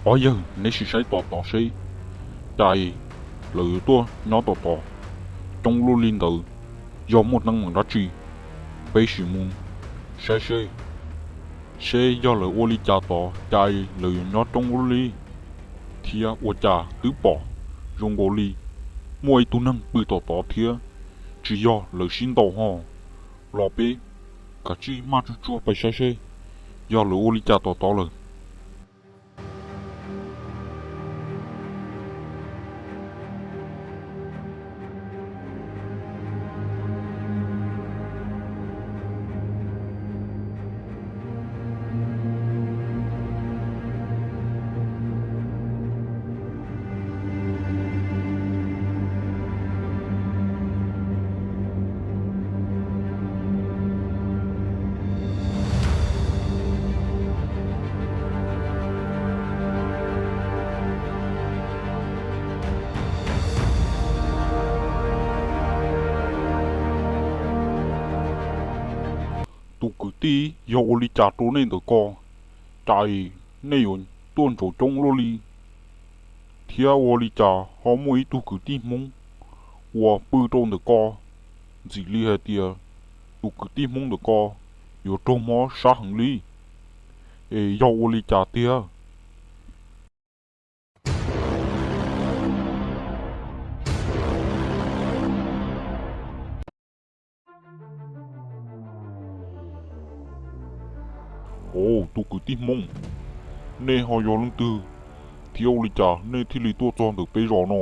Ob yawg, neb sim saib tom tod seb, cas lawv yuav tuaj nyob tom tod coob luaj li ntawd, yog muaj teeb meem dab tsi, peb sim mus saib seb, seb yog lawv ua li cas tod cas lawv yuav nyob coob luaj li, thiab ua cas twb pom zoo nkaus li muaj ib tug neeg pw tom tod thiab, tsis yog lawv sib ntaus ho. Los peb kav tsij maj tsuag tsuag pais saib seb yog lawv ua li cas tom tod lawm. Tus kwv tij, yog ua li cas rau nej ntawm ko, cas nej yuav tuaj ntsoov coob luaj li, thiab ua li cas ho muaj ib tug kwv tij Hmoob uas pw rau ntawm ko, ntxim li hais tias tus kwv tij Hmoob ntawm ko yuav raug mob sab heev li, es yog ua li cas tiag? Au, tus kwv tij Hmoob, nej ho yog leej twg, thiab ua li cas nej thiaj li tuaj txog ntawm peb zos no?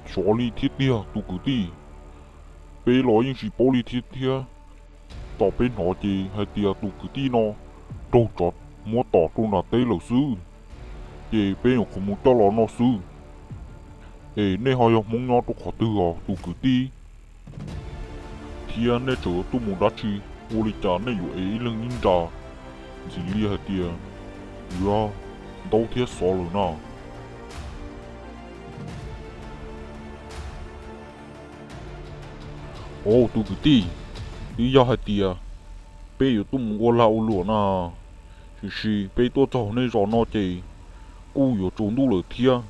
Xyov li thiab tiag tus kwv tij, peb los yeej tsis paub li thiab thiab. Tos peb hnov ces hais tias tus kwv tij no raug tsov muab tom rau nram teb lawm xwb, ces peb nyuam qhuav mus coj los no xwb. Es nej ho yog Hmoob nyob rau qhov twg os tus kwv tij? Thiab nej tseem yuav tuaj mus dab tsi? Ua li cas nej yuav ev ib leeg ib nra, ntxim li hais tias yuav ntaub thiab xov lawm na? Au tus kwv tij, twb yog hais tias peb yuav tuaj mus ua lag ua luam na, tiam sis peb tuaj txog nej zos no ces kuj yuav tsaus ntuj lawm thiab,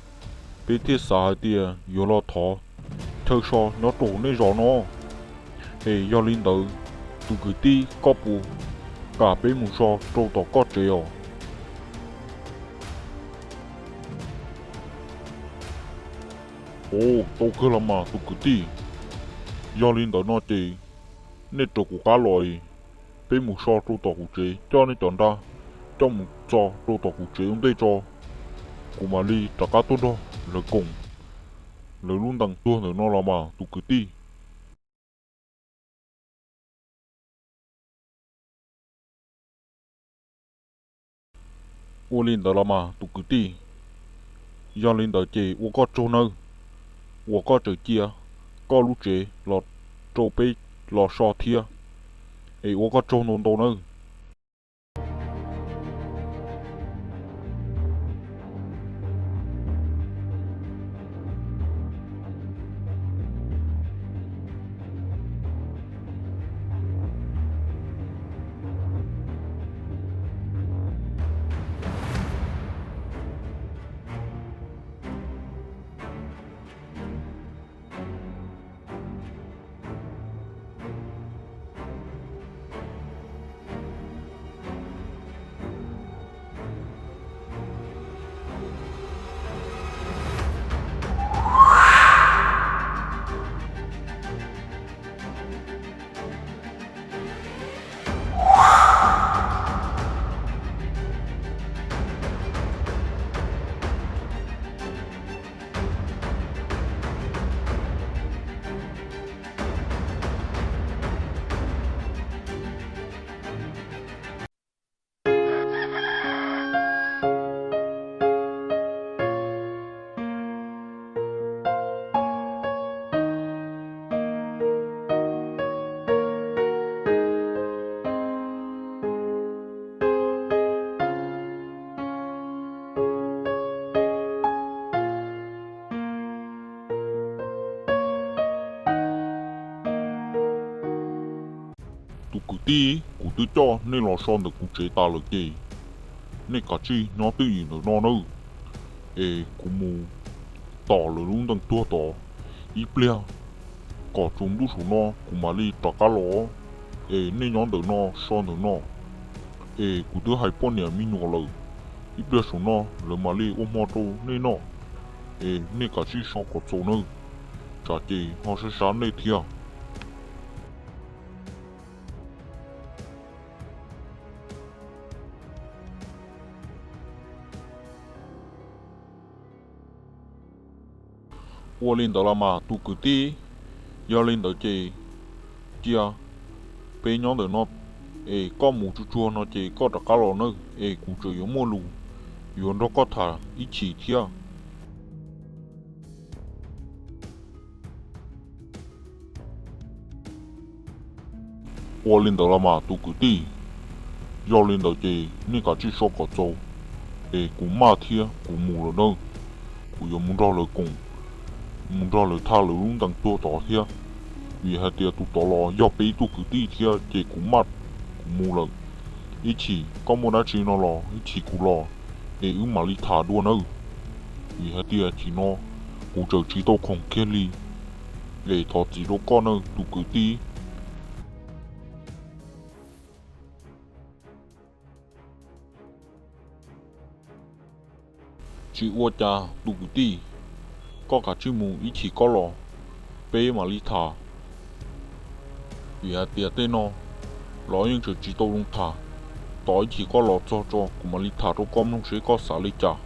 peb thiaj xav hais tias yuav los thov chaw so nyob rau nej zos no. Es yog li ntawd, tus kwv tij, koj puas kam peb mus so rau tom koj tsev os? Au, tau kawg los mas tus kwv tij. Yog li ntawd no ces nej raws kuv qab los, peb mus so rau tom kuv tsev, coj nej cov nra coj mus txo rau tom kuv tsev ua ntej tso, kuv mam li rov qab tuaj nrog lawv koom lawv lub ntees tuag ntawm no los mas tus kwv tij. Ua li ntawd los mas tus kwv tij, yog li ntawd ces ua koj tsaug nawb, uas koj tseem cia koj lub tsev los rau peb los so thiab, es ua koj tsaug ntau ntau nawb. Tus kwv tij, kuv twb coj nej los so ntawm kuv tsev tas lawm ces nej kav tsij nyob twj ywm ntawm no nawb, es kuv mus tom lawv lub ntees tuag tod ib pliag, kom tsaus ntuj saum no kuv mam li rov qab los. Es nej nyob ntawm no so ntawm no, es kuv twb hais poj niam me nyuam lawm, ib pliag saum no lawv mam li ua hmo rau nej noj, es nej kav tsij so kom txaus nawb, tsam ces ho sab sab nej thiab. Ua li ntawd los mas tus kwv tij, yog li ntawd ces cia peb nyob ntawm no, es koj mus tsuag tsuag no ces koj rov qab los nawb, es kuv tseem yuav muaj lus yuav nrog koj tham ib chim thiab. Ua li ntawd los mas tus kwv tij, yog li ntawd ces nej kav tsij so kom txaus, es kuv maj thiab kuv mus lawm nawb. Kuv yuav mus nrog lawv koom, mus nrog lawv thaj lawv lub ntees tuag tod thiab, vim hais tias tus tod los yog peb ib tug kwv tij thiab ces kuv maj, kuv mus lawm. Ib chim koj muaj dab tsi no los ib chim kuv los, es wb mam li tham dua nawb. Vim hais tias chim no kuv tseem tsis tau khoom kiag li, es thov txim rau koj nawb tus kwv tij. Tsis ua cas tus kwv tij, koj kav tsij mus ib chim koj los, peb mam li tham. Vim hais tias tej no los yeej tseem tsis tau zoo tham, tos ib chim koj los txog tso kuv mam li tham rau koj mloog seb koj xav li cas.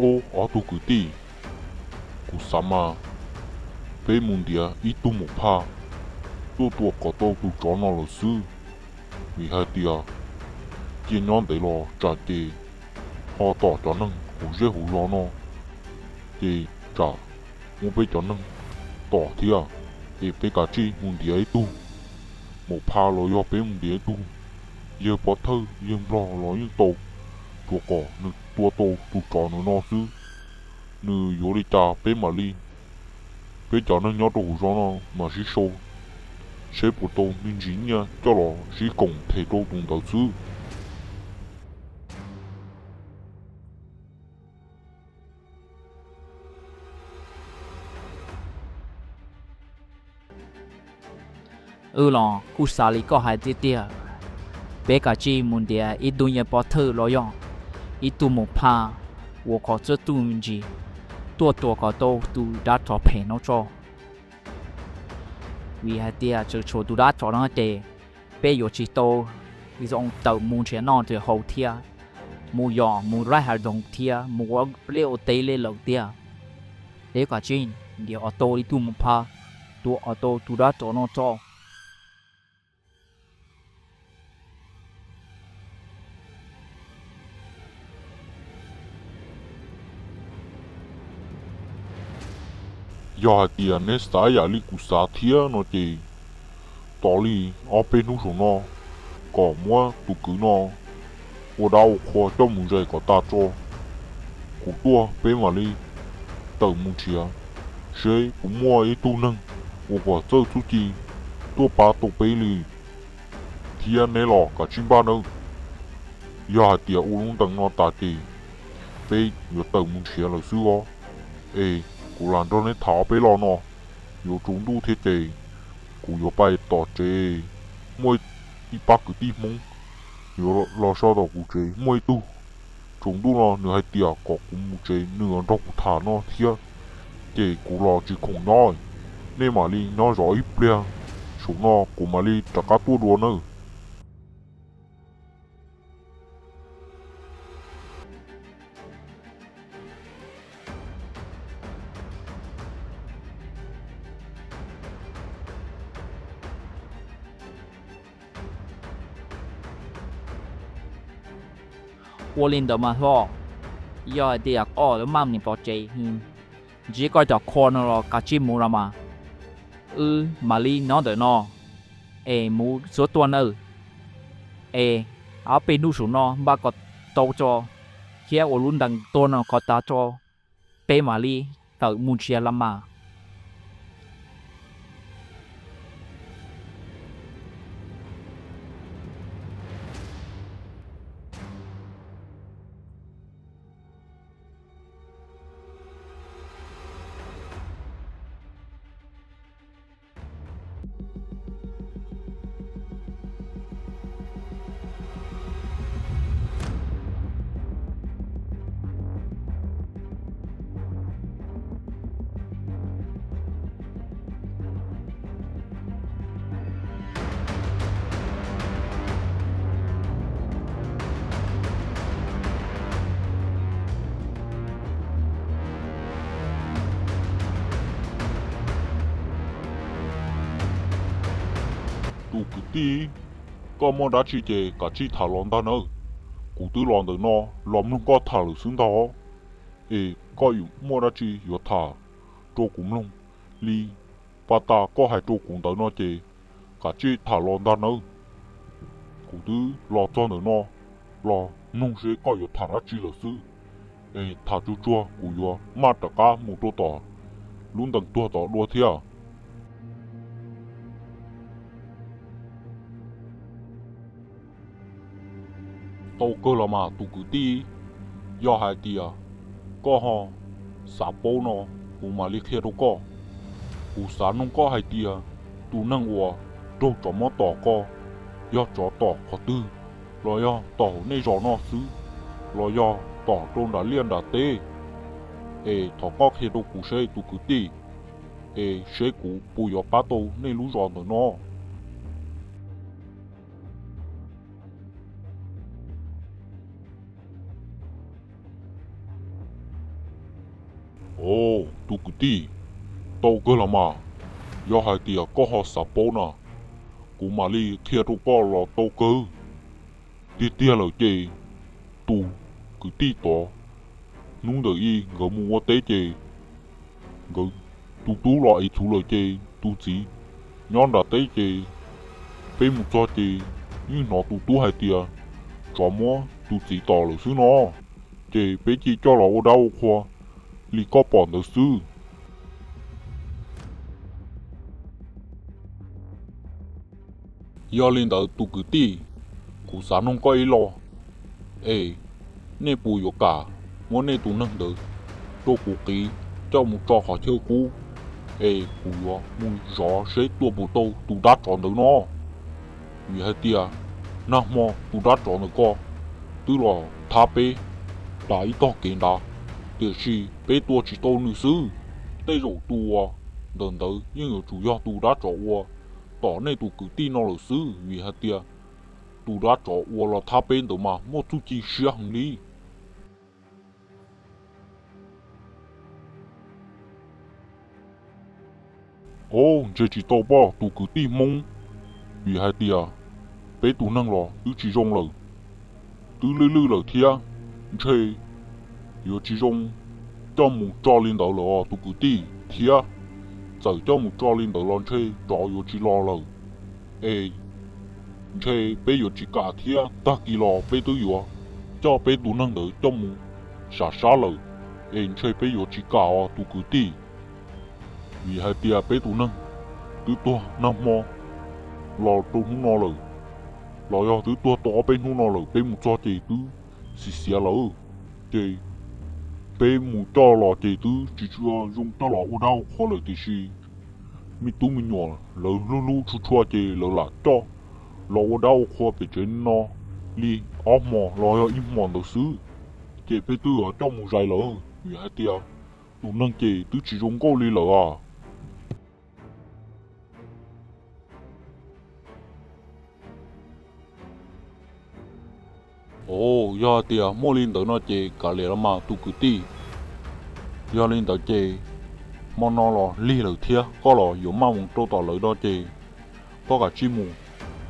Ob, ob tug kwv tij, kuv xav mas peb mus ntiav ib tug maum phaj tuaj tua kom tau tus tsov no lawm xwb, vim hais tias cia nyob ntev los tsam ces ho tom cov neeg hauv zej hauv zos no, ces tsam muab peb cov neeg tom thiab. Es peb kav tsij mus ntiav ib tug maum phaj los yog peb mus ntiav ib tug yawg pov thawj yawg nplog los yeej tau, tsuas kom nws tua tau tus tsov nws no xwb. Nws yuav li cas peb mam li, peb cov neeg nyob rau hauv zos no mam sib sau seb puas tau me ntsis nyiaj coj los sib koom them rau tus ntawd xwb. Wb los kuj xav li koj hais tiag tiag. Peb kav tsij mus ntiav ib tug yawg pov thawj los yog ib tug maum phaj uas khov txawj tuaj me ntsis, tuaj tua kom tau tus dab tsov phem no tso. Vim hais tias tseem tshuav tus dab tsov no ces peb yuav tsis tau zoo tawm mus nrhiav noj nrhiav haus thiab, mus yos mus laij hav zoov thiab mus ua liaj ua teb liaj lawm tiag. Peb kav tsij ntiav os tau ib tug mus phab, tua os tau tus dab tsov no tso. Yog hais tias neb xav yam li kuv xav thiab no ces tos li ob peb hnub saum no kom muab tus kwv no ua dab ua qhua coj mus zais kom tas tso. Kuv tuaj peb mam li tawm mus nrhiav seb puas muaj ib tug neeg uas kom txawj txuj ci tuaj pab tau peb li, thiab neb los kav tsij npaj nawb. Yog hais tias ua lub ntees no tas ces peb yuav tawm mus nrhiav lawm xwb os. Es kuv lam nrog neb tham ob peb lo no, yuav tsaus ntuj thiab ces kuv yuav pais tom tsev. Muaj ib pab kwv tij Hmoob yuav los so tom kuv tsev, muaj ib tug tsaus ntuj no nws hais tias kom kuv mus tsev nws nrog kuv tham no thiab, ces kuv los tsis khoom nyob. Nej mam li nyob zov ib pliag, saum no kuv mam li rov qab tuaj dua nawb. Ua li ntawd mas hlob, yog hais tias koj lub maj nim pov tsev, ntsib koj cov qhua no los kav tsij mus los mas, wb mam li nyob ntawm no es mus xub tuaj nawb. Es ob peb hnub saum no npaj kom tau tso, thiab ua lub ntees tuag no kom tas tso, peb mam li tawm mus nrhiav los mas. Tus kwv tij, koj muaj dab tsi ces kav tsij tham los ntag nawb. Kuv twb los ntawm no los mloog koj tham lawm xwb ntag. Es koj yuav muaj dab tsi yuav tham rau kuv mloog li pas tas koj hais rau kuv ntawd no ces kav tsij tham los ntag nawb. Kuv twb los txog ntawm no los mloog seb koj yuav tham dab tsi lawm xwb. Es tham tsuag tsuag kuv yuav maj rov qab mus rau tom lub ntees tuag tom dua thiab. Tau kawg los mas tus kwv tij, yog hais tias koj ho xav paub no, kuv mam li qhia rau koj. Kuv xav noog koj hais tias tus neeg uas raug tsov muab tom ko yog tsov tom qhov twg, los yog tom hauv nej zos no xwb, los yog tom rau nram liaj nram teb? Es thov koj qhia rau kuv seb tus kwv tij, es seb kuv puas yuav pab tau nej lub zos ntawm no. Os, tus kwv tij, tau kawg los mas. Yog hais tias koj ho xav paub na, kuv mam li qhia rau koj los tau kawg. Tiag tiag lawm ces tus kwv tij tod, hnub ntawm ib nkawd mus ua teb ces nkawd tus tub los ev txhuv lawm ces tus txiv nyob nram teb ces peb mus txog ces yeej hnov tus tub hais tias tsov muab tus txiv tom lawm xwb no, ces peb cia coj los ua dab ua qhua li koj pom ntawd xwb. Yog li ntawd tus kwv tij, kuv xav noog koj ib lo, es nej puas yuav kam muab nej tus neeg ntawd rau kuv qiv coj mus tso qhov chaw qub, es kuv yuav mus zov seb tua puas tau tus dab tsov ntawd no. Vim hais tias nag hmo tus dab tsov ntawd ko twb los thab peb tas ib tog kev nrad, tiam sis peb tua tsis tau nws xwb. Tej zaum tus uas ntawm ntawd yeej yuav tsum yog tus dab tsov uas tom nej tus kwv tij no lawm xwb, vim hais tias tus dab tsov uas los thab peb ntawd mas muaj txuj ci siab heev li. Au, ntshe tsis tau poj tus kwv tij Hmoob, vim hais tias peb tus neeg los twb tsis zoo lawm, twb lwj lwj lawm thiab, ntshe yuav tsis zoo coj mus tso li ntawd lawm os tus kwv tij, thiab txawm coj mus tso li ntawd los ntshe tsov yuav tsis los lawm, es ntshe peb yuav tsis kam thiab, tag kis los peb twb yuav coj peb tus neeg ntawd coj mus sam sab lawm, es ntshe peb yuav tsis kam os tus kwv tij. Vim hais tias peb tus neeg twb tuag nag hmo los rau hnub no lawm, los yog twb tuag tau ob peb hnub no lawm, peb mus txog ces twb xiv xiav lawm, ces peb mus coj los ces twb tsis tshua zoo coj los ua dab ua qhua lawm tiam sis me tub me nyuam lawv hlub hlub tshua tshua ces lawv lam coj los ua dab ua qhua pem tsev no li ob hmos los yog ib hmos ntawd xwb, ces peb twb yuav coj mus zais lawm vim hais tias tus neeg ces twb tsis zoo nkauj li lawm as. Au, yog hais tias muaj li ntawd no ces kav liam los mas tus kwv tij. Yog li ntawd ces hmo no los lig lawm thiab koj los yuav maj mus rau tom lawv no ces koj kav tsij mus,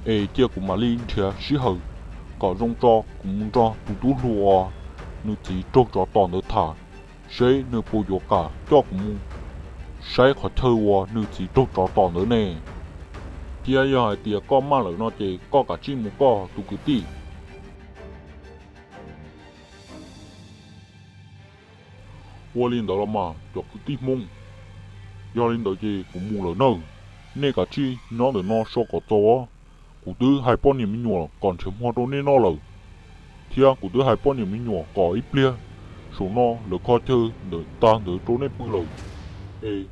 es cia kuv mam li nrhiav sij hawm kom zoo tso kuv mus nrog tus tub hluas uas nws txiv raug tsov tom ntawd tham, seb nws puas yuav kam coj kuv mus saib qhov chaw uas nws txiv raug tsov tom ntawd ne. Thiab yog hais tias koj maj lawm no ces koj kav tsij mus koj tus kwv tij. Ua li ntawd los mas cov kwv tij Hmoob, yog li ntawd ces kuv mus lawm nawb. Nej kav tsij nyob ntawm no so kom txaus os. Kuv twb hais poj niam me nyuam kom nrhiav hmo rau nej noj lawm, thiab kuv twb hais poj niam me nyuam kom ib pliag saum no lawv kho chaw ntawm tag ntawd rau nej pw lawm. Es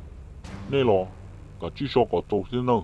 nej los kav tsij so kom txaus thiab nawb.